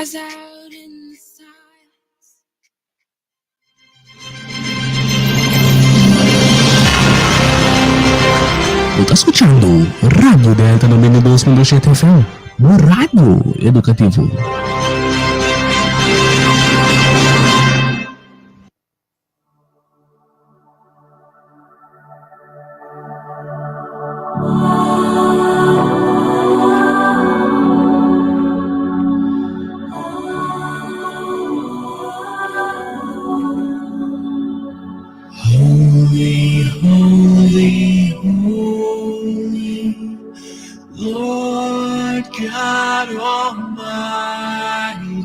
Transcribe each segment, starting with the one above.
cries out in the silence. Bo ta skuchando Radio Delta 92.7 FM, bo radio edukativo. Holy, holy, holy, Lord God Almighty,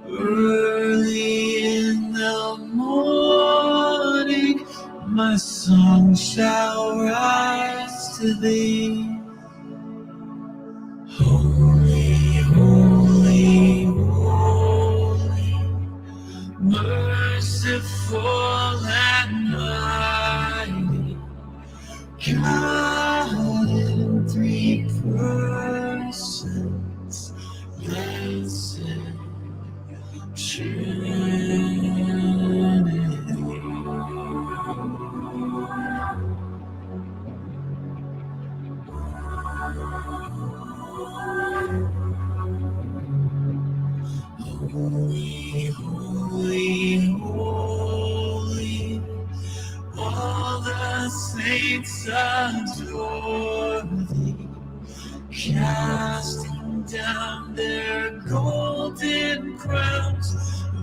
early in the morning, my song shall rise to thee. Holy, holy, holy, merciful and mighty, God in three persons, blessed Trinity. Holy, holy, holy, all the saints adore thee, casting down their golden crowns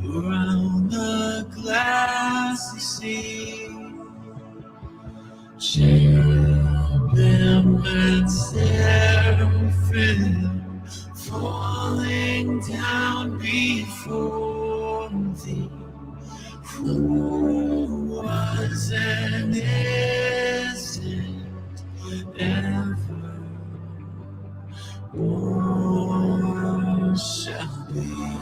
around the glassy sea. Cherubim and seraphim falling down before thee, who was and is and ever more shall be.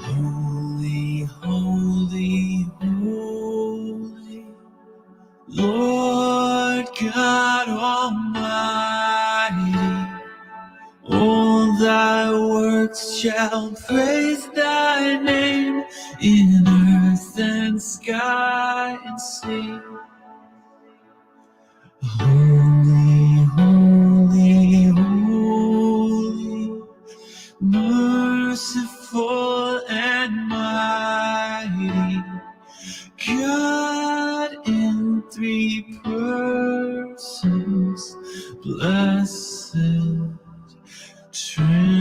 Holy, holy, holy, Lord God Almighty, all thy works shall praise thy name in earth and sky and sea. Holy, holy, holy, merciful and mighty, God in three persons, blessed Trinity.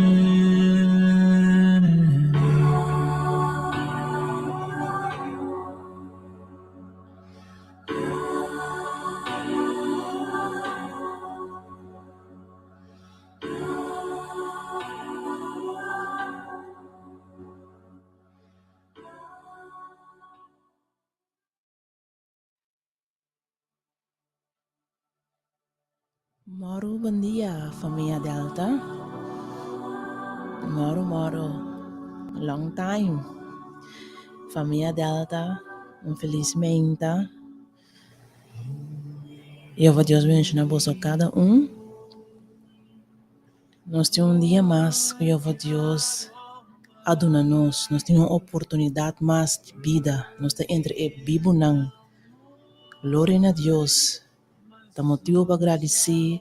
Moro bon dia famia Delta. Moro moro. Long time. Famia Delta, un felis meinta. Jehova Dios bendiciona boso cada un. Nos tin un dia mas ku Jehova Dios a duna nos. Nos tin un oportunidat mas di bida. Nos ta entre e bibunan. Gloria na Dios. Ta motibu pa gradisí,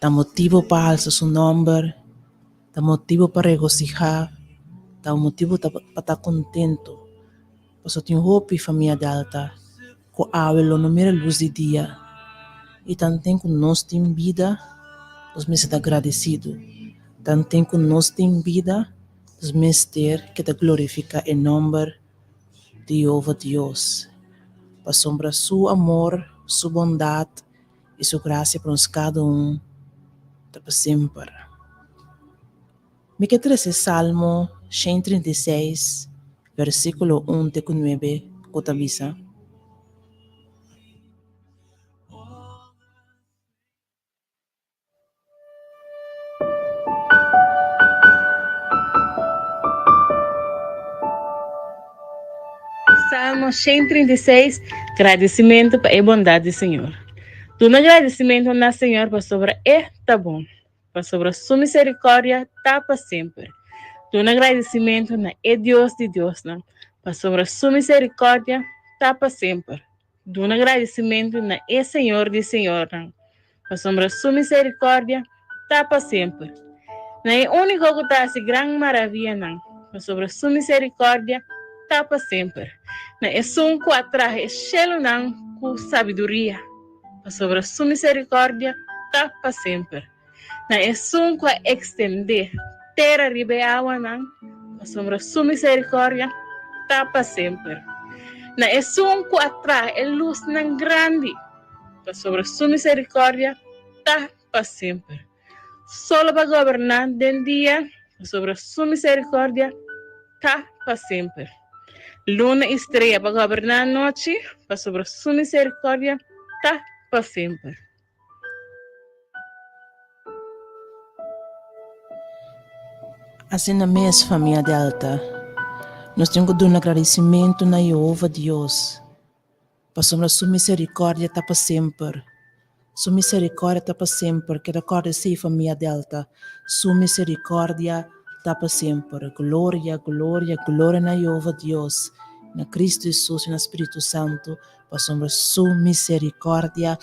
ta motibu pa alsa su nòmber, ta motibu pa regosihá, ta un motibu pa ta kontentu. Pasobra tin hopi famia Delta ku awe lo no mira lus di dia. I tanten ku nos tin bida, nos mester ta gradesido. Tanten ku nos tin bida, nos mester keda glorifiká e nòmber di Yehova Dios. Pasobra su amor, su bondat i su grasia pa nos kada un ta pa semper. Mi ke trese Salmo 136, versíkulo 1 te ku 9, ku ta bisa. Salmo 136, Gradisimentu pa e bondat di Señor. Duna gradisimentu na Señor pasobra E ta bon, pasobra Su miserikòrdia ta pa semper. Duna gradisimentu na e Dios di diosnan, pasobra Su miserikòrdia ta pa semper. Duna gradisimentu na e Señor di señornan, pasobra Su miserikòrdia ta pa semper. Na e úniko ku ta hasi gran maravianan, pasobra Su miserikòrdia ta pa semper. Na esun ku a traha e shelunan ku sabiduria, pasobra Su miserikòrdia ta pa semper. Na esun ku a ekstendé tera riba e awanan, pasobra Su miserikòrdia ta pa semper. Na esun ku a traha e lusnan grandi, pasobra Su miserikòrdia ta pa semper. Solo pa goberná den dia, pasobra Su miserikòrdia ta pa semper. Luna i strea pa goberná anochi, pasobra Su miserikòrdia ta pa semper. Asina mes, famia Delta, nos tin ku duna gradisimentu na Yehova Dios, pasobra su miserikòrdia ta pa semper. Su miserikòrdia ta pa semper. Keda kòrda esei, famia Delta, su miserikòrdia ta pa semper. Gloria, gloria, gloria na Yehova Dios, na Kristu Hesus i na Spiritu Santu, pasobra su miserikòrdia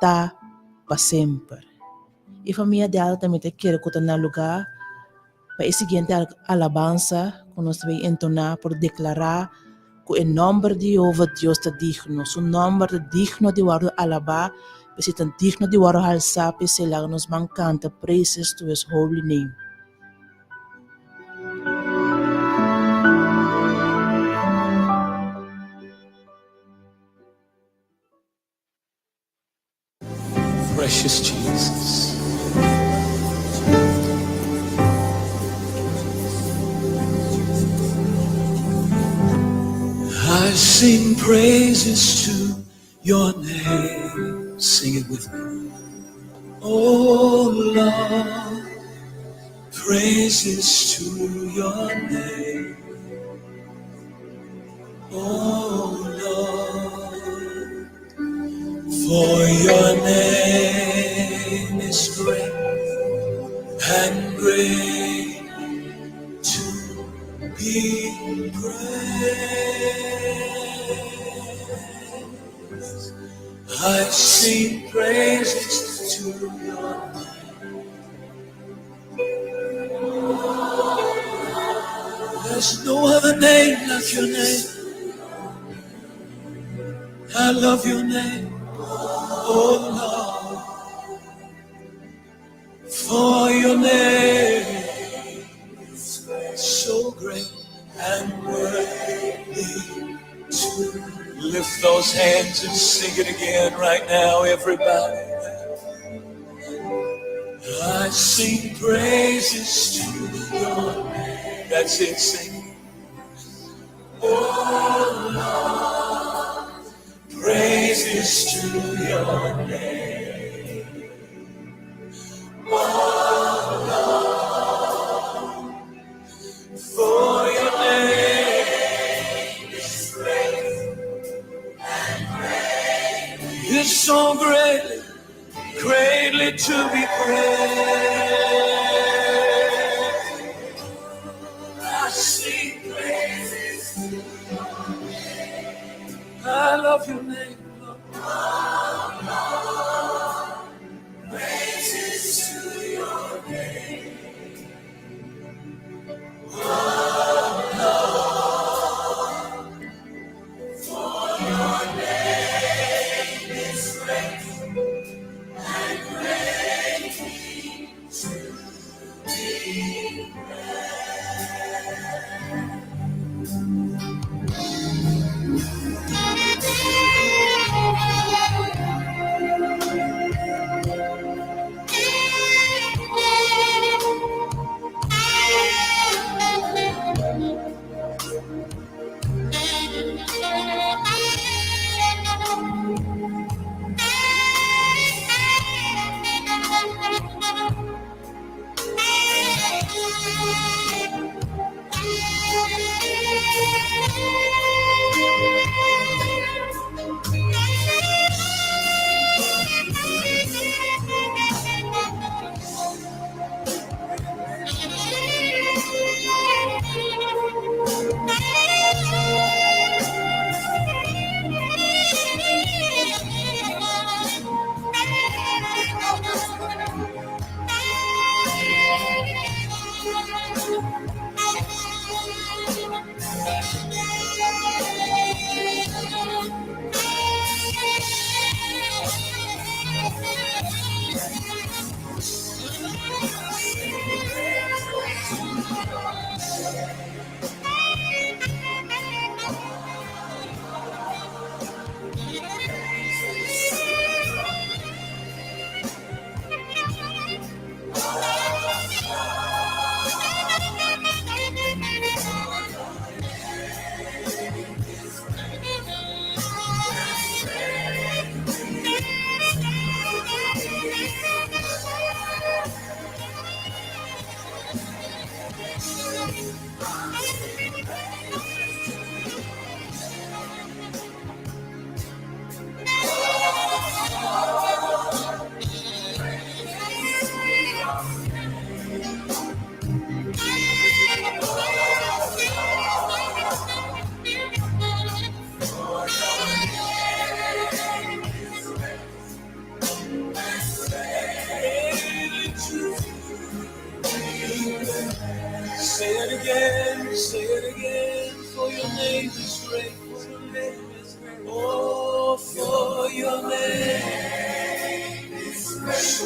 ta pa semper. E famia di Alta mi ta kere ku ta na lugá pa e siguiente alabansa ku nos ta bai entoná por deklará ku e nòmber di Yehova Dios ta digno. Su nòmber ta digno di wòrdu alabá, p'esei ta digno di wòrdu halsá, p'esei laga nos ban kanta Praises to His Holy Name. Precious Jesus. I sing praises to your name. Sing it with me. Oh Lord, praises to your name. Oh Lord, for your name is great and great to be praised. I sing praises to your name. There's no other name like your name. I love your name, oh Lord, for your name is so great and worthy to lift those hands and sing it again right now, everybody. I sing praises to your name. That's it, sing. Oh Lord, praises to your name. Oh Lord, for your name is great and great. It's so greatly, greatly to be praised. I sing praises to your name. I love your name, Lord. Oh, Lord, praises to your name. Oh, Lord, for your name is great and greatly to be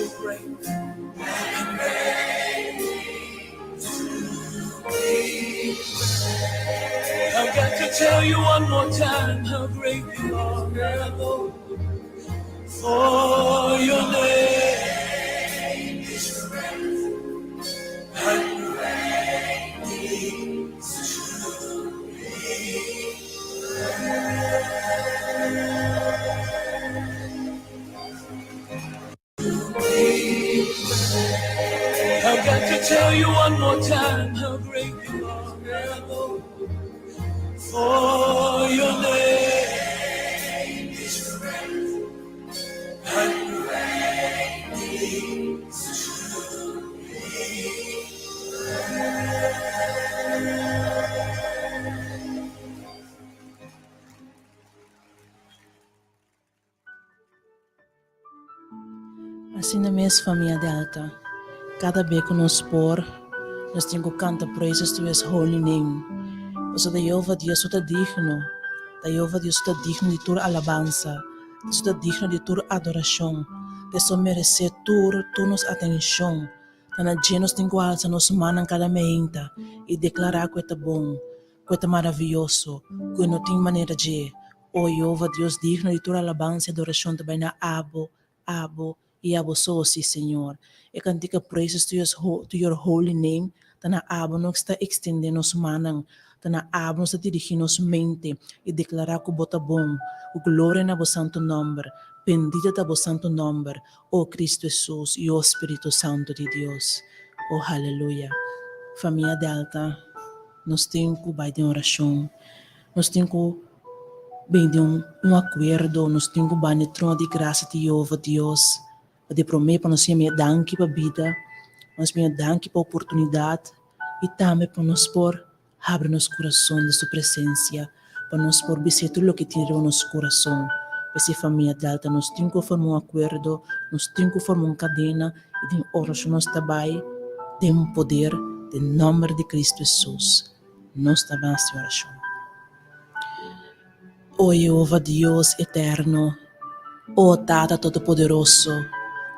So great and greatly to be praised. I've got to tell you one more time how great you are. For your name is great and greatly to be I've got to tell you one more time how great you are. For your name is great and greatly to be Asina mes famia Delta, kada be ku nos por, nos tin ku kanta praises to His holy name, pasobra Jehová Dios su ta digno, ta Jehová Dios su ta digno di tur alabansa, su ta digno di tur adorashon, ta Esun meresé tur tur nos atenshon, ta na dje nos tin ku alsa nos mannan kada meinta i deklará ku e ta bon, ku e ta maravioso, ku e no tin manera dje. O Jehova, Dios digno di tur alabansa i adorashon ta bai na abo, abo, i abo so, sí, Señor. E kantika Praises to Your to Your Holy Name ta na abo nos ta ekstendé nos mannan, ta na abo nos ta dirigí nos mente i deklará ku bo ta bon, ku gloria na bo santu nòmber. Bendito ta bo santu nòmber, o Cristo Hesus i o Spiritu Santu di Dios. O haleluya. Famia Delta, nos tin ku bai den orashon. Nos tin ku bin den un akuerdo, nos tin ku bai na e trono di grasia di Yehova Dios pa di promé pa nos yam'é danki pa bida, pa nos yam'é danki pa oportunidat i tambe pa nos por habri nos kurason den su presensia, pa nos por bis'é tur loke tin riba nos kurason. P'esei famia Delta nos tin ku forma un akuerdo, nos tin ku forma un kadena i den orashon nos ta bai den poder den nòmber di Kristu Hesus. Nos ta basi orashon. O Yehova Dios eterno, o Tata Todopoderoso,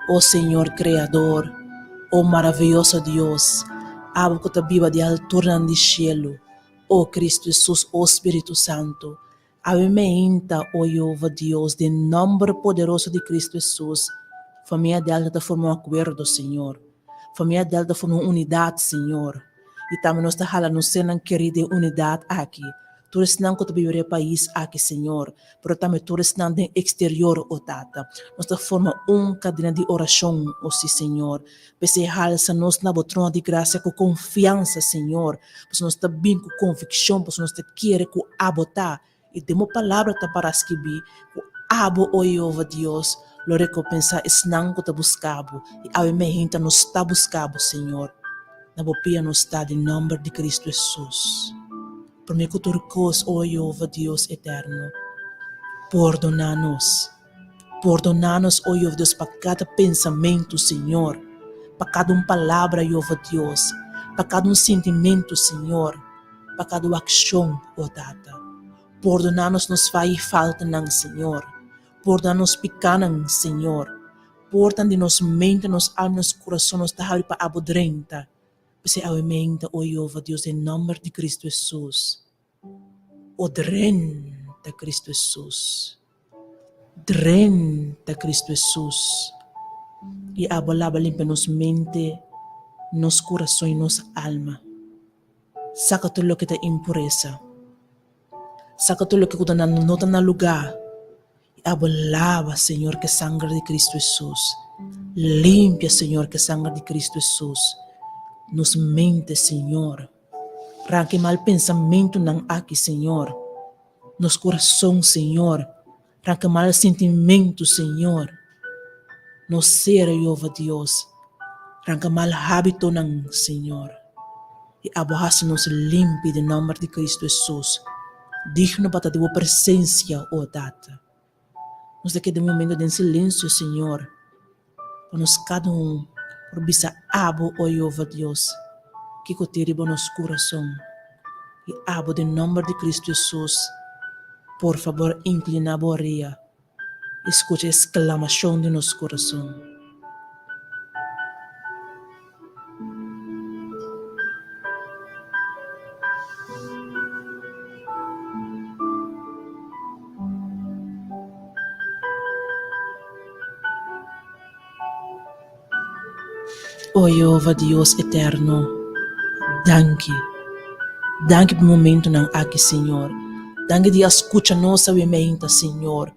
o Señor Kreador, o maravioso Dios, abo ku ta biba di alturnan di shelu, o Kristu Hesus, o Spiritu Santu, awe meinta, o Yehova Dios, den nòmber poderoso di Kristu Hesus, famia Delta ta forma un akuerdo, Señor. Famia Delta forma un unidat, Señor. I tambe nos ta hala nos sernan kerí den unidat aki, tur esnan ku ta biba den e pais aki, Señor, pero tambe tur esnan den eksterior, o Tata. Nos ta forma un kadena di orashon, o sí, Señor. P'esei halsa nos na bo trono di grasia ku konfiansa, Señor, pasobra nos ta bin ku konvikshon, pasobra nos ta kere ku abo ta I den bo palabra ta para skibí ku abo, o Yehova Dios, lo rekompensá esnan ku ta buska bo. I awe meinta nos ta buska bo, Señor. Na bo pia nos ta den nòmber di Kristu Hesus. Promé ku tur kos, o Yehova Dios eterno, pordoná nos. Pordoná nos, o Yehova Dios, pa kada pensamentu, Señor, pa kada un palabra, Yehova Dios, pa kada un sintimentu, Señor, pa kada un akshon, o Tata. Pordoná nos nos faya i faltanan, Señor. Pordoná nos pikánan, Señor. Portanan di nos mente, nos alma i nos kurason nos ta habri pa abo drenta. P'esei awe meinta, o Yehova Dios, den nòmber di Kristu Hesus, o drenta Kristu Hesus. Drenta Cristo Hesus y abo laba limpia nos mente, nos curason y nos alma. Saca tur loke ta impuresa. Saca tur loke cu ta no ta na lugar y abo laba Señor cu e sanger di Cristo Hesus. Limpia Señor cu e sanger di Cristo Hesus nos mente Señor. Ranca e mal pensamentonan aki Señor. Nos kurason, Señor. Ranka mal sintimentu, Señor. Nos ser, Jehová Dios. Ranka mal hábitonan, Señor. I abo hasi nos limpi den nòmber di Kristu Hesus, digno pa ta di bo presensia, o Tata. Nos ta keda un momento den silensio, Señor, pa nos kada un por bisa abo, o Jehová Dios, kiko tin riba nos kurason. I abo, den nòmber di Kristu Hesus, por fabor inkliná bo orea i skucha e sklamashon di nos kurason. O Jehova Dios eterno, danki. Danki pa e momentonan aki, Señor. Danki di a skucha nos awe meinta, Señor.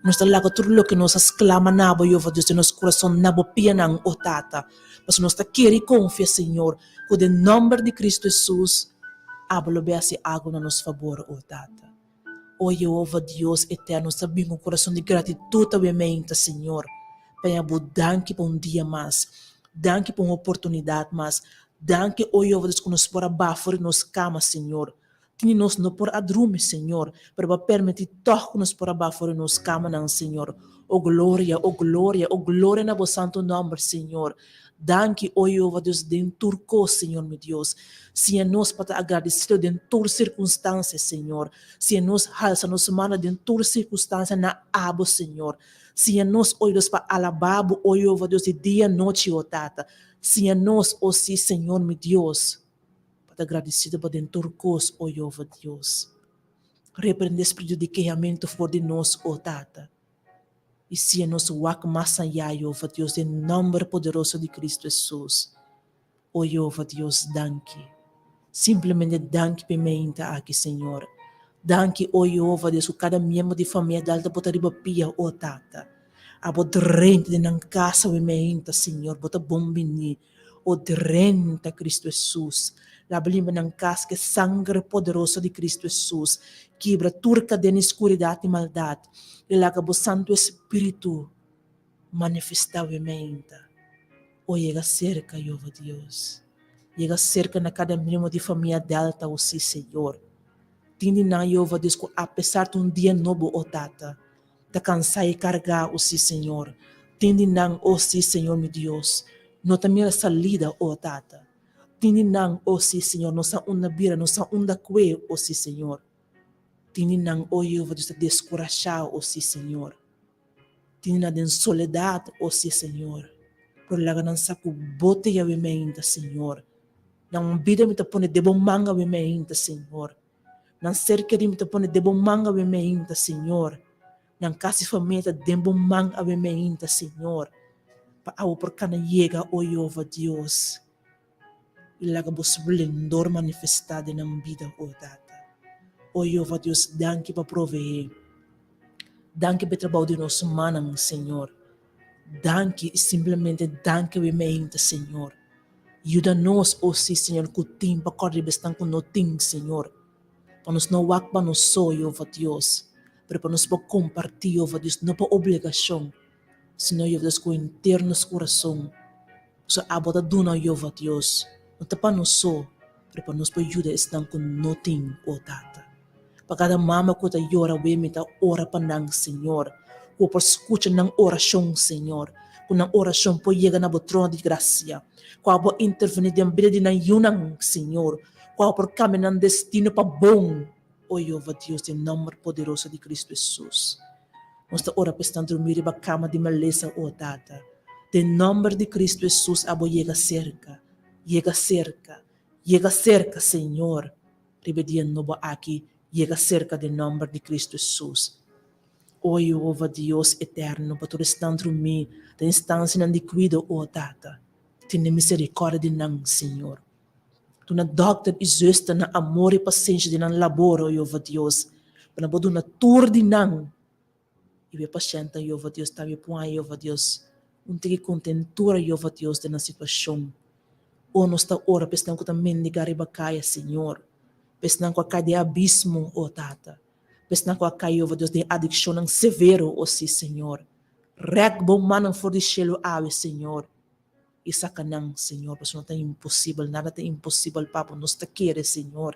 Nos ta laga tur loke nos a sklama na bo, Jehova Dios, den nos kurason, na bo pianan, o Tata. Pasobra nos ta kere i konfia, Señor, ku den nòmber di Kristu Hesus, abo lo bai hasi algu na nos fabor, o Tata. O Jehova Dios eterno, nos ta bin ku un kurason di gratitut awe meinta, Señor, pa ña bo danki pa un dia mas, danki pa un oportunidat mas, danki, o Jehova Dios, ku nos por a baha for di nos kama, Señor. Tin di nos no por a drumi, Señor, pero bo a permití tòg ku nos por a baha for di nos kamanan, Señor. O gloria, o gloria, o gloria na bo santu nòmber, Señor. Danki, o Jehova Dios, den tur kos, Señor mi Dios. Siña nos pa ta agradesido den tur sirkunstansia, Señor. Siña nos halsa nos mano den tur sirkunstansia na abo, Señor. Siña nos, o Dios, pa alabá bo, o Jehova Dios, di dia nochi, o Tata. Siña nos, o sí, Señor mi Dios, pa ta agradesido pa den tur kos, o Jehova Dios. Reprendé spiritu di kehamentu for di nos, o Tata. I siña nos wak mas ayá, Jehova Dios, den nòmber poderoso di Cristo Hesus. O Jehova Dios, danki. Simplemente danki p'e meinta aki, Señor. Danki, o Jehova Dios, ku kada miembro di famia Delta bo ta riba pia, o Tata. Abo drenta den nan kas awe meinta, Señor. Bo ta bon bini. O drenta, Cristo Hesus. Laba limpa nan kas ku e sangre poderoso di Cristo Hesus. Kibra tur kadena di skuridat i maldat, i laga bo Santu Espiritu manifestá awe meinta. O yega serka, Jehova Dios. Yega serka na kada miembro di famia Delta, o sí, Señor. Tin di nan, Jehova Dios, ku apesar ta un dia nobo, o Tata, ta kansá i kargá, o sí, Señor. Tin di nan, o sí, Señor mi Dios, no ta mira salida, o Tata. Tin di nan, o sí, Señor, no sa unda bira, no sa unda kue, o sí, Señor. Tin di nan, o Jehova Dios, ta deskurashá, o sí, Señor. Tin di nan den soledat, o sí, Señor. Pero laga nan sa ku Bo ta Yahweh mi ainda, Señor. Nan bida mi ta pone den Bo man awe mi ainda, Señor. Nan ser kerí mi ta pone den bo man awe meinta, Señor. Nan kas i famia ta den bo man awe meinta, Señor. Pa abo por kana yega, o Jehova Dios, i laga bo splendor manifestá den nan bida, o Tata. O Jehova Dios, danki pa proveé. Danki pa e trabou di nos mannan, Señor. Danki i simplemente danki awe meinta, Señor. Yuda nos, o sí, Señor, ku tin pa kòrda riba esnan ku no tin, Señor. Pa nos no wak pa nos so, Jehova Dios, pero pa nos por kompartí, Jehova Dios, no pa obligashon, sino, Jehova Dios, ku henter nos kurason. Pasobra abo ta duna, Jehova Dios, no ta pa nos so, pero pa nos por yuda esnan ku no tin, o Tata. Pa kada mama ku ta yora awe mi ta ora pa nan, Señor, ku bo por skucha nan orashon, Señor, ku nan orashon por yega na bo trono di grasia, ku abo intervení den bida di nan yunan, Señor, ku abo por kambia nan destino pa bon, o Jehová Dios, den nòmber poderoso di Kristu Hesus. Nos ta ora pa esnan drumí riba kama di malesa, o Tata. Den nòmber di Kristu Hesus abo yega serka, yega serka, yega serka, Señor. Riba e dia nobo aki, yega serka den nòmber di Kristu Hesus. O Jehova Dios eterno, pa tur esnan drumí den instansianan di kuido, o Tata, tene miserikòrdia di nan, Señor. Duna dòkter i zùsternan amor i pasenshi den nan labor, o Jehova Dios, pa nan por duna tur di nan i bo e pashèntnan, Jehova Dios, tambe por haña, Jehova Dios, un tiki kontentura, Jehova Dios, den nan situashon. O nos ta ora pa esnan ku ta mendigá riba kaya, Señor, pa esnan ku a kai den abismo, o Tata, pa esnan ku a kai, Jehova Dios, den adikshonnan severo, o sí, Señor. Rèk bo mannan for di shelu awe, Señor, i saka nan, Señor, pasobra no ta imposibel, nada ta imposibel pa bo, nos ta kere, Señor.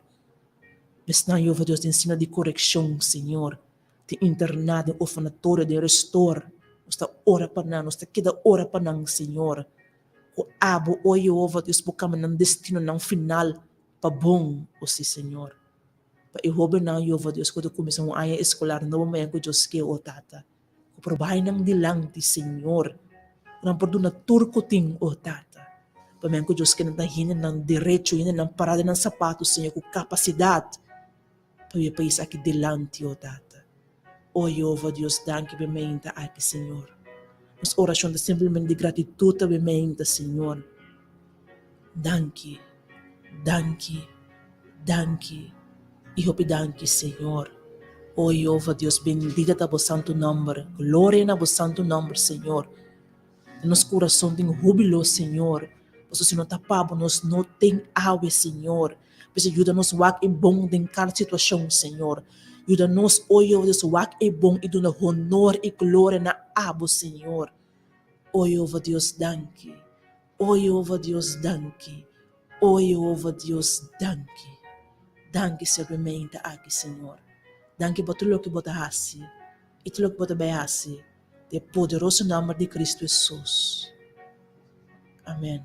Pa esnan, Jehova Dios, den sina di korekshon, Señor, den interná, den orfanatorio, den restor, nos ta ora pa nan, nos ta keda ora pa nan, Señor. Ku abo, o Jehova Dios, bo kambia nan destinonan final pa bon, o sí, Señor. Pa e hóbennan, Jehova Dios, ku ta kuminsá un aña eskolar nobo mañana ku Dios ke, o Tata, ku por bai nan dilanti, Señor, ku nan por duna tur ku tin, o Tata. Pa men ku Dios ke nan ta hendenan derecho, hendenan pará den nan sapatu, Señor, ku kapasidat pa bai e pais aki dilanti, o Tata. O Jehova Dios, danki p'e meinta aki, Señor. Nos orashon ta simplemente di gratitut ta p'e meinta, Señor. Danki, danki, danki i hopi danki, Señor. O Jehová Dios, bendita ta bo santu nòmber. Gloria na bo santu nòmber, Señor. Den nos kurason tin húbilo, Señor, pasobra si no ta pa bo nos no tin awe, Señor. P'esei yuda nos wak e bon den kada situashon, Señor. Yuda nos, o Jehová Dios, wak e bon i duna honor i gloria na abo, Señor. O Jehová Dios, danki. O Jehová Dios, danki. O Jehová Dios, danki. Danki serbemente aki, Señor. Danki pa tur loke bo ta hasi i tur loke bo ta bai hasi. Den e poderoso nomber di Cristo Hesus. Amen.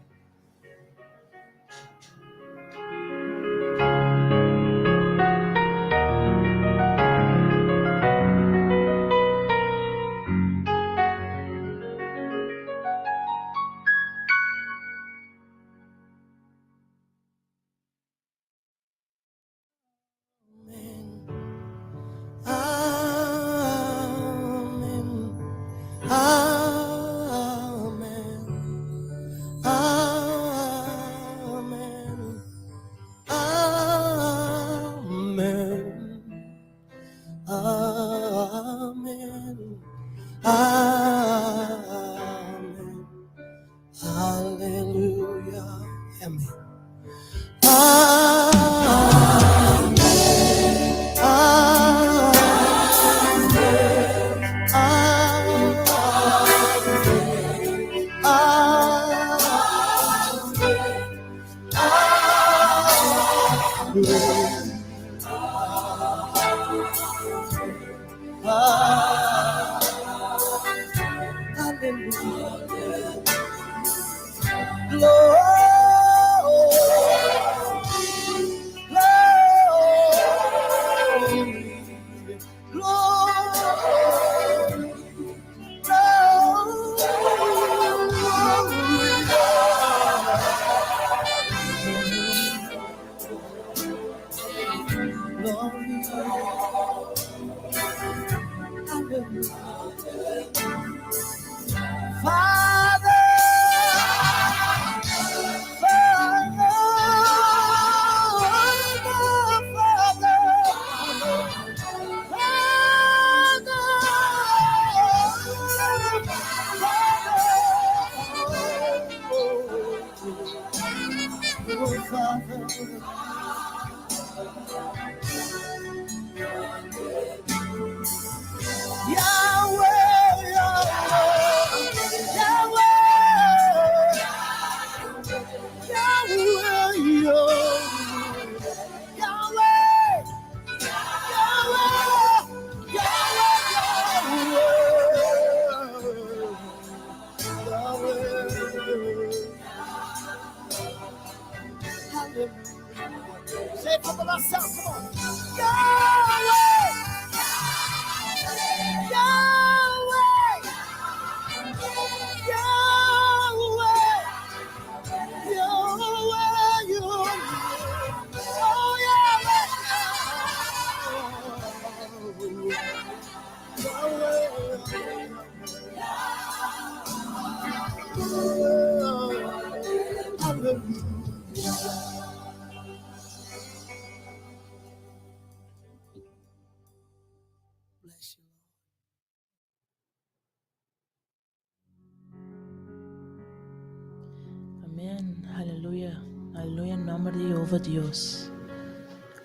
Amen aleluya aleluya nomber di Jehova Dios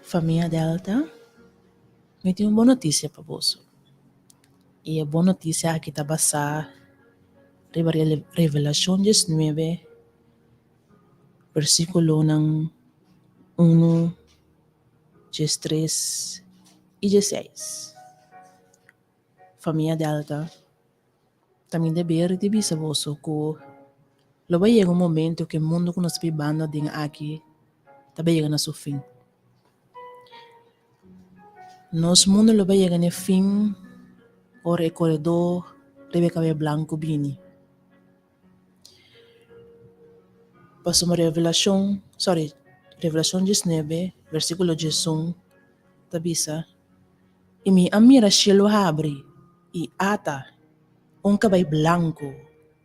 famia Delta mi tin un bon noticia pa boso y e bon noticia aki ta basa riba Revelacion diesnuebe versiculonan uno diestres y diesseis famia Delta. Ta mi deber di bisa boso ku lo bai yega un momento ku e mundu ku nos ta bibando aden aki ta bai yega na su fin. Nos mundu lo bai yega na e fin ora e koredó riba e kabei blanku bini. Pasobra Revelashon, sorry, Revelashon diesnuebe, versíkulo diesun ta bisa, I mi a mira shelu habri, i ata, un kabai blanku.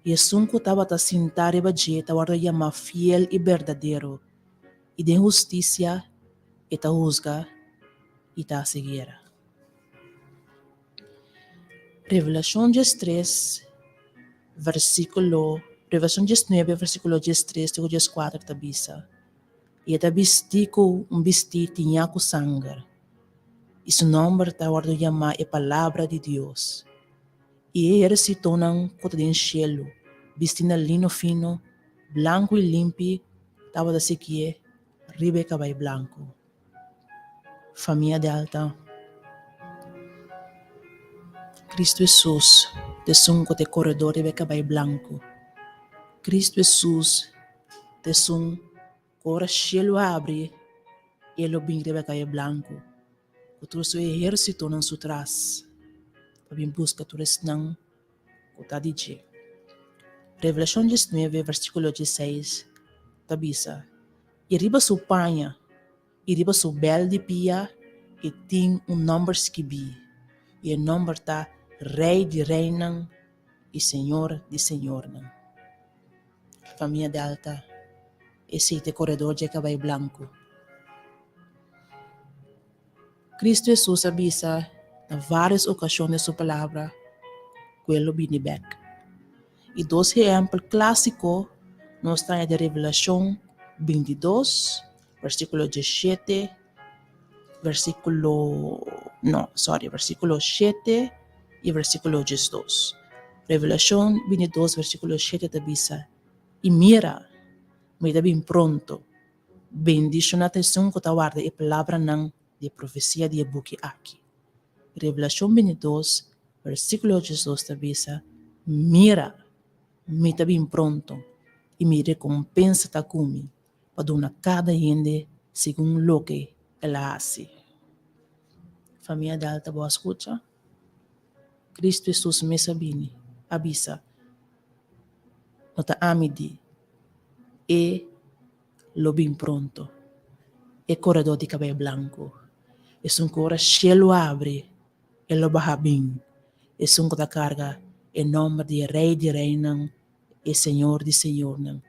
I esun ku tabata sintá riba dje ta wòrdu yamá Fiel i Berdadero, i den hustisia e ta husga i ta hasi guera. Revelashon diestres, versíkulo Revelashon diesnuebe, versíkulo diestres te ku dieskuater ta bisa, I e ta bistí ku un bistí tiñá ku sanger, i su nòmber ta wòrdu yamá e Palabra di Dios. I e ehérsitonan ku ta den shelu, bistí na lino fino, blanku i limpi, tabata siguié riba e kabai blanku. Famia Delta. Kristu Hesus ta esun ku ta e koredor riba e kabai blanku. Kristu Hesus ta esun ku ora shelu habri e lo bin riba e kabai blanku ku tur su ehérsitonan su tras pa bin buska tur esnan ku ta di dje. Revelashon diesnuebe versíkulo diesseis ta bisa, I riba su paña i riba su bèl di pia e tin un nòmber skibí, i e nòmber ta Rei di reinan i Señor di señornan. Famia Delta, esei ta e koredor dje kabai blanku. Kristu Hesus a bisa na vários okashon den su Palabra ku e lo bini bèk. I dos ehèmpel klásiko nos ta haña den Revelashon bintidos, versíkulo diesshete, versíkulo, no, sòri, versíkulo shete i versíkulo diesdos. Revelashon bintidos, versíkulo shete ta bisa, I mira, mi ta bin pronto. Bendishoná ta esun ku ta warda e palabranan di e profesia di e buki aki. Revelashon bintidos, versíkulo diesdos ta bisa, Mira! Mi ta bin pronto, i mi rekompensa ta ku mi, pa duna kada hende segun loke el a hasi. Famia Delta, bo a skucha? Kristu Hesus mes a bini, a bisa, No ta ami di. E lo bin pronto. E koredor di kabei blanku. Esun ku ora shelu abri, e lo baha bin. Esun ku ta karga e nòmber di e Rei di reinan, e Señor di señornan.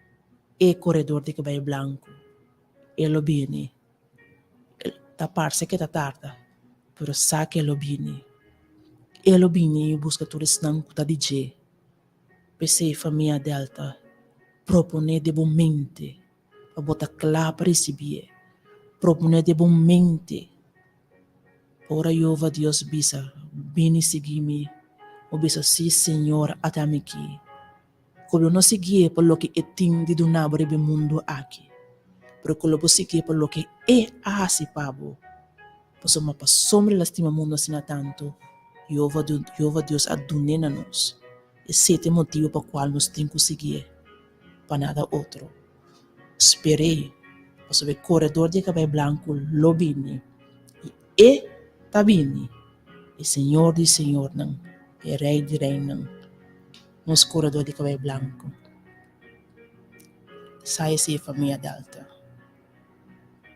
E koredor di kabei blanku. E lo bini. Ta parse ke ta tarda, pero sa ke e lo bini. E lo bini i buska tur esnan ku ta di dje. P'esei famia Delta proponé den bo mente pa bo ta kla pa risibié. Proponé den bo mente pa ora Jehová Dios bisa, Bini sigui mi, bo bisa, Sí, Señor, ata mi aki. Ku lo no siguié pa loke e tin di duna bo riba e mundu aki, pero ku lo bo siguié pa loke e a hasi pa bo. Pasobra pasobra el a stima mundu asina tantu, Jehova Jehova Dios a dun'é na nos. Esei ta e motibu pa kual nos tin ku siguié, pa nada otro. Sper'é, pasobra e koredor di e kabai blanku lo bini, i e ta bini, e Señor di señornan, e Rei di reinan, nos koredor di kabai blanku. Sa esei, famia Delta.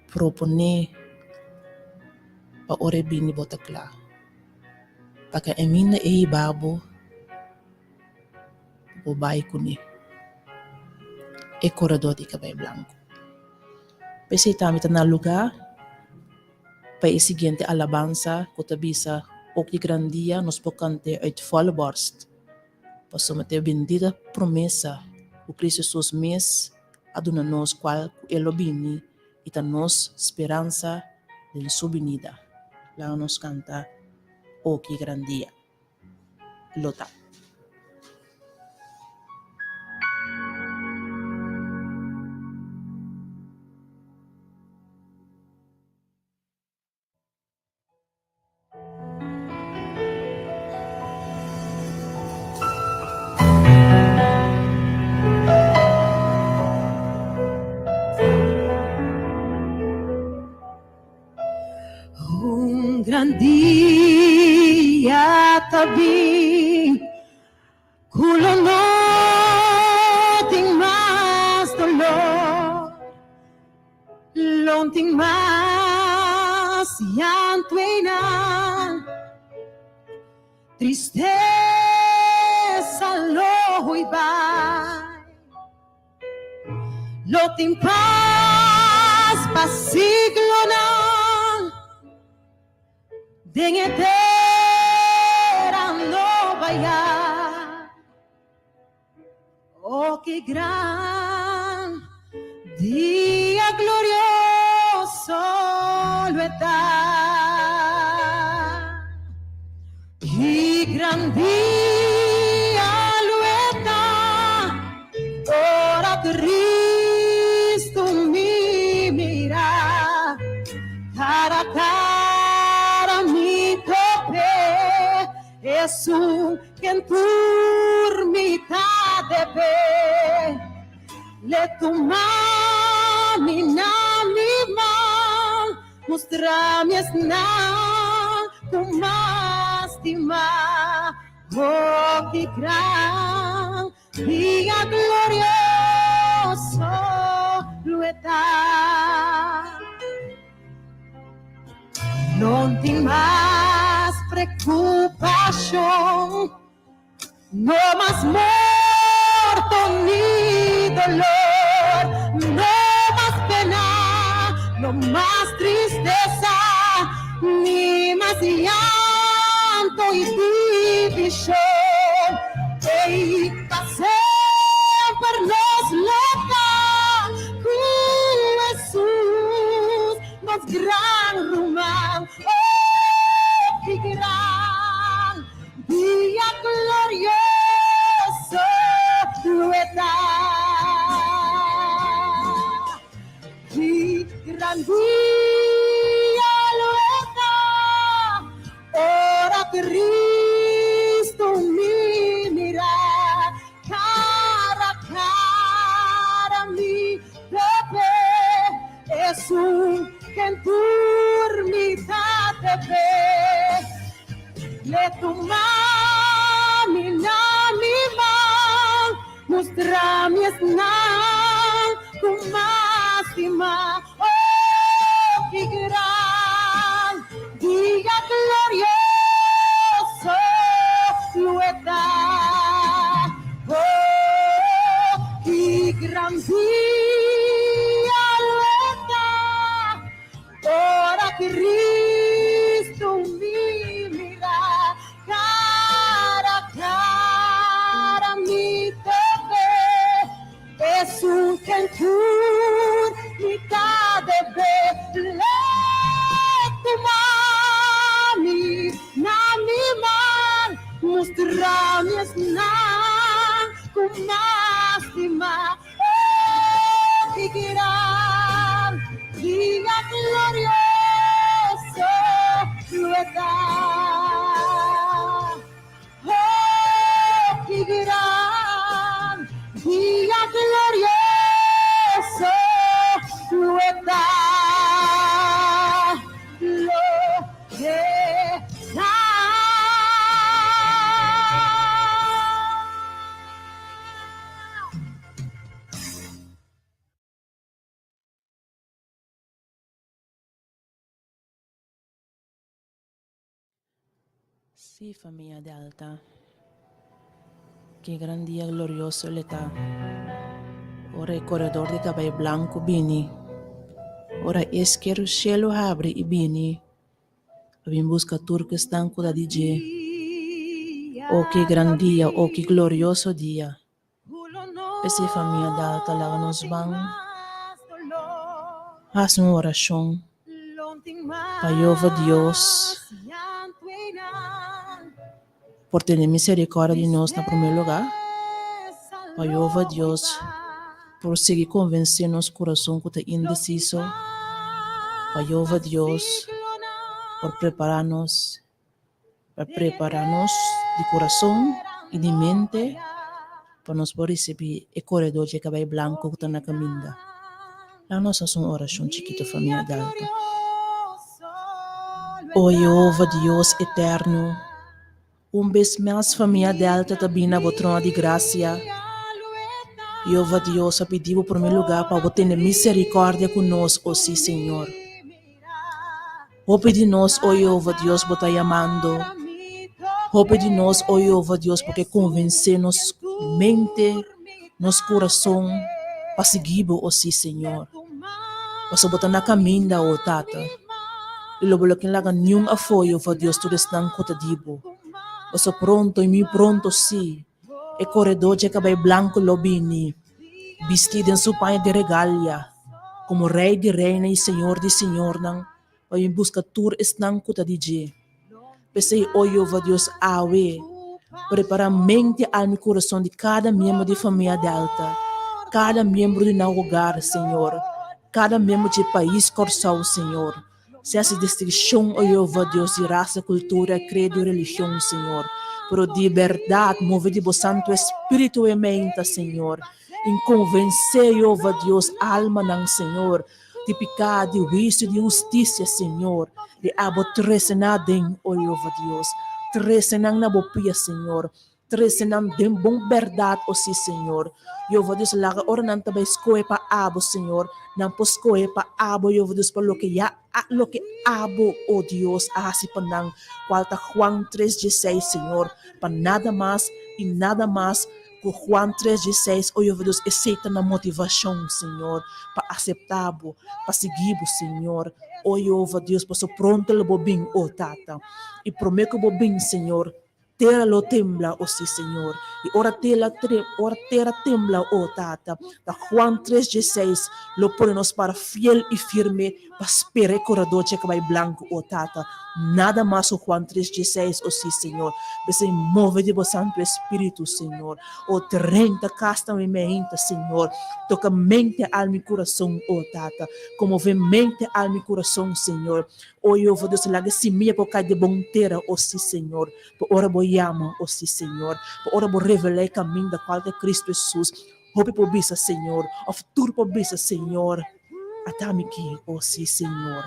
Proponé pa ora e bini bo ta kla. Pa ka e minda e hiba bo, bo bai kuné. E koredor di kabei blanku. P'esei tambe ta na lugá pa e siguiente alabansa ku ta bisa, O ki gran dia nos por kant'é uit volle borst! Pasobra ta e bendita promesa ku Cristo Hesus mes a duna nos kual ku e lo bini i ta nos speransa den su binida. Laga nos kanta, O ki gran dia lo ta! Un gran dia ta bin ku lo no tin mas dolor. Lo tin mas llanto einan. Tristesa lo hui. i bai. Lo tin pas pa siglonan den e tera noba ya. Oh, ki gran dia glorioso lo e ta! Ki gran dia lo e ta, ora Cristo mi mira, cara a cara mi tope. Esun ken tur mi ta debe. Le tuma mi na mi man, mustra mi esnan ku mas stima. Oh, ki gran dia glorioso lo e ta! No tin mas preocupacion, no mas morto ni dolor, no mas pena, no mas tristeza, ni mas llanto y division. Ey, pa semper nos lo ta cu Jesus. Nos gran ruman, oh, ki gran dia glorioso lo e ta. Ki gran dia lo e ta, ora Cristo mi mira. Cara a cara mi bebe, esun ken tur mi ta debe. Le tuma mi na mi man, mustra mi esnan ku mas stima. Oh, ki gran dia glorioso lo e ta! Oh, ki gran dia lo e ta, ora Cristo mi mira cara a cara mi tope. Esun ken tur mi ta debe Le tuma mi na mi man Mustra mi esnan ku mas stima Oh ki gran dia glorioso lo e ta Oh, ki gran dia glorioso lo e ta, lo e ta. Sí, famia Delta. Ki gran dia glorioso el e ta. Ora e koredor di kabei blanku bini, ora es ker shelu habri i bini pa bin buska tur ku esnan ku ta di dje. O ki gran dia, o ki glorioso dia. P'esei famia Delta laga nos ban hasi un orashon pa Jehová Dios por tene miserikòrdia di nos na promé lugá, pa Jehová Dios por sigui konvensé nos kurason ku ta indesiso, pa Jehová Dios por prepará nos. Pa prepará nos di kurason i di mente pa nos por risibí e koredor dje kabei blanku ku ta na kaminda. Laga nos hasi un orashon chikitu, famia Delta. O Yehova Dios eterno, un bes mas famia Delta ta bini na bo trono di grasia. Yehova Dios, a pidi bo promé lugá pa bo tene miserikòrdia ku nos, o sí, Señor. Hopi di nos, o Yehova Dios, bo ta yamando. Hopi di nos, o Yehova Dios, bo ke konvensé nos. mente, nos kurason pa sigui bo, o sí, Señor. Pasobra bo ta na kaminda, o Tata, i lo bo lo ken laga niun afó, Jehová Dios, tur esnan ku ta di bo. Pasobra pronto, i muy pronto, sí, e koredó dje kabei blanku lo bini, bistí den su paña di regalia, komo Rei di reina i Señor di señornan, pa bin buska tur esnan ku ta di dje. P'esei, o Jehová Dios, awe, prepará mente, alma i kurason di kada miembro di famia Delta, kada miembro di nan hogar, Señor, kada miembro dje pais Kòrsou, Señor. Sin hasi distinshon, o Jehová Dios, di rasa, kultura, kredo i religion, Señor. Pero di bèrdat, move di bo Santu Espíritu e meinta, Señor, i konvensé, Jehová Dios, almanan, Señor, Di piká, di huisio, di hustisia, Señor, di abo trese nan aden, o Jehova Dios. Trese nan na bo pia, Señor. Trese nan den bon bèrdat, o sí, Señor. Jehova Dios, laga ora nan ta bai skohe pa abo, Señor, nan por skohe pa abo, Jehova Dios, pa loke ya loke abo, o Dios, a hasi pa nan, kual ta Juan tres dieseis, Señor, pa nada mas i nada mas Ku Juan tres dieseis, o Jehova Dios, esei ta nan motivashon, Señor, pa aseptá bo, pa sigui bo, Señor. O Jehova Dios, pasobra pronto lo bo bin, o Tata. I promé ku bo bin, Señor, tera lo tembla, o sí, Señor. I ora tela ora tera tembla, o Tata, ta Juan tres dieseis lo pone nos para fiel i firme pa spera e koradó dje kabai blanku, o Tata. Nada mas ku Juan tres dieseis, o sí, Señor. P'esei move di bo Santu Espíritu, Señor. O drenta kas na mi meinta, Señor. Toka mente, alma i kurason, o Tata. Konmové mente, alma i kurason, Señor. O Jehová Dios, laga e simia por kai den bon tera, o sí, Señor. Pa ora bo yama, o sí, Señor. Pa ora bo revelá e kaminda kual ta Cristo Hesus. Hopi por bisa, Señor, òf tur por bisa, Señor, ata mi ki. O sí, Señor.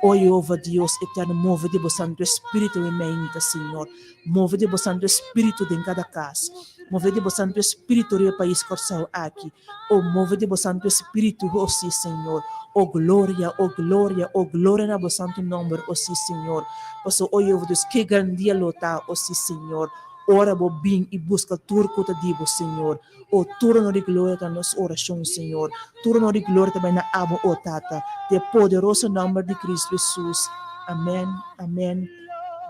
O Jehova Dios eterno, move di bo Santu Espíritu e meinta, Señor. Move di bo Santu Espíritu den kada kas. Move di bo Santu Espíritu riba e pais Kòrsou aki. O move di bo Santu Espíritu, o sí, Señor. O gloria, o gloria, o gloria na bo santu nòmber, o sí, Señor. Pasobra, o Jehova Dios, ke gran dia lo ta, o sí, Señor, ora bo bin i buska tur ku ta di bo, Señor. O tur honor i gloria ta nos orashon, Señor. Tur honor i gloria ta bai na Abo, o Tata, den e poderoso nòmber di Cristo Hesus. Amèn, amèn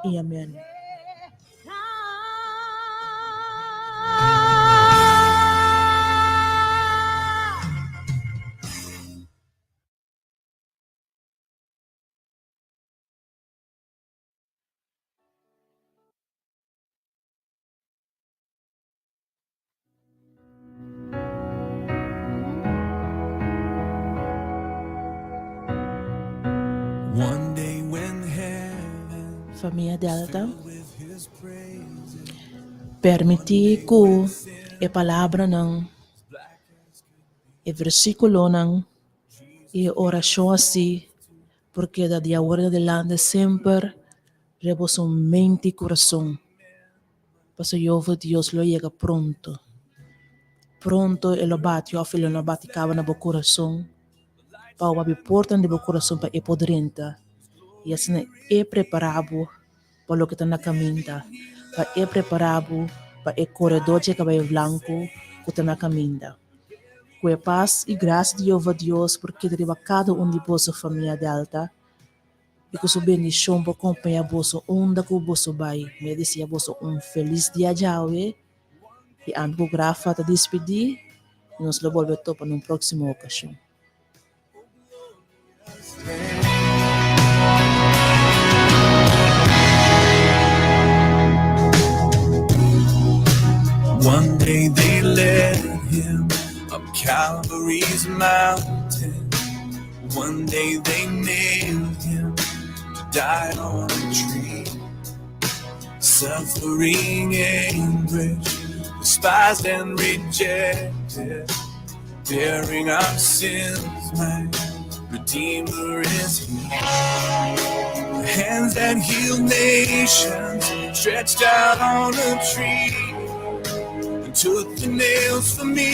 i amèn. Famia Delta, permití ku e palabranan, e versíkulonan i e orashon así por keda di awor en adelante semper riba boso mente i kurason. Pasobra Yehova Dios lo yega pronto. Pronto e lo bati òf e lo no bati kaba na bo kurason pa bo habri portanan di bo kurason pa e por drenta i asina e prepará bo pa loke ta na kaminda, pa e prepará bo pa e koredó dje kabai blanku ku ta na kaminda. Ku e pas i grasia di Yehova Dios por keda riba kada un di boso famia Delta. I ku su bendishon por kompañá boso unda ku boso bai. Mi a deseá boso un felis dia djawe i ami ku Grafa ta dispidí i nos lo bolbe topa na un próksimo okashon. One day they led him up Calvary's mountain. One day they nailed him to die on a tree. Suffering anguish, despised and rejected, bearing our sins, my Redeemer is he. The hands that healed nations stretched out on a tree and took the nails for me.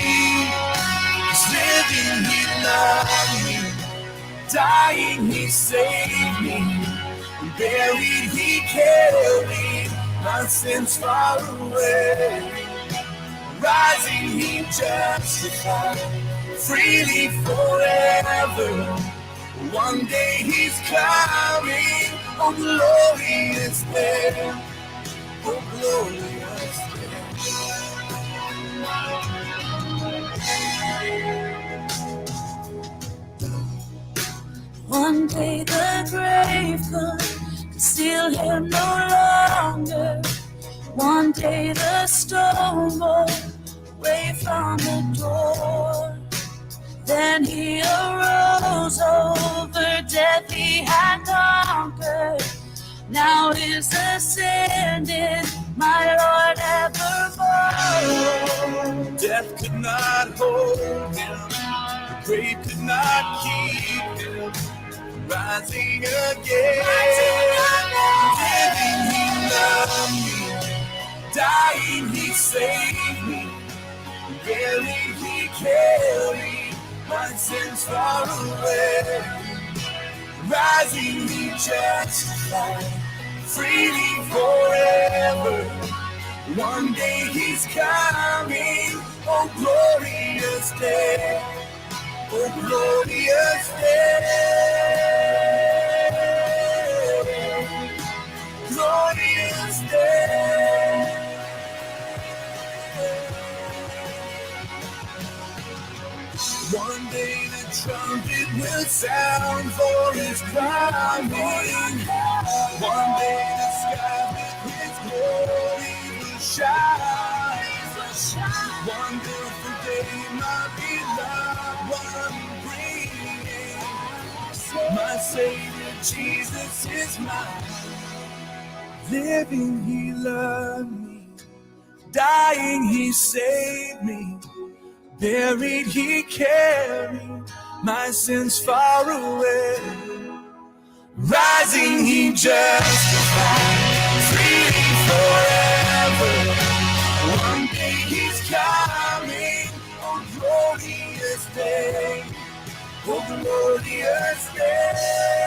'Cause living he loved me, dying he saved me, and buried he carried my sins far away. Rising, he justified freely forever. One day he's coming, oh glorious day, oh glorious day. One day the grave could conceal him no longer. One day the stone rolled away from the door. Then he arose over death he had conquered. Now is ascended, my Lord evermore. Death could not hold him, the grave could not keep him. Rising again, living he loved me, dying he saved me, buried he carried my sins far away. Rising he justified freely forever. One day he's coming, oh glorious day, oh glorious day, glorious day. One day the trumpet will sound for his coming. One day the sky with his glory will shine. Wonderful day, my beloved one bringing. My Savior Jesus is mine. Living, he loved me. Dying, he saved me. Buried, he carried my sins far away. Rising, he justified freely forever. One day he's coming, oh glorious day, oh glorious day.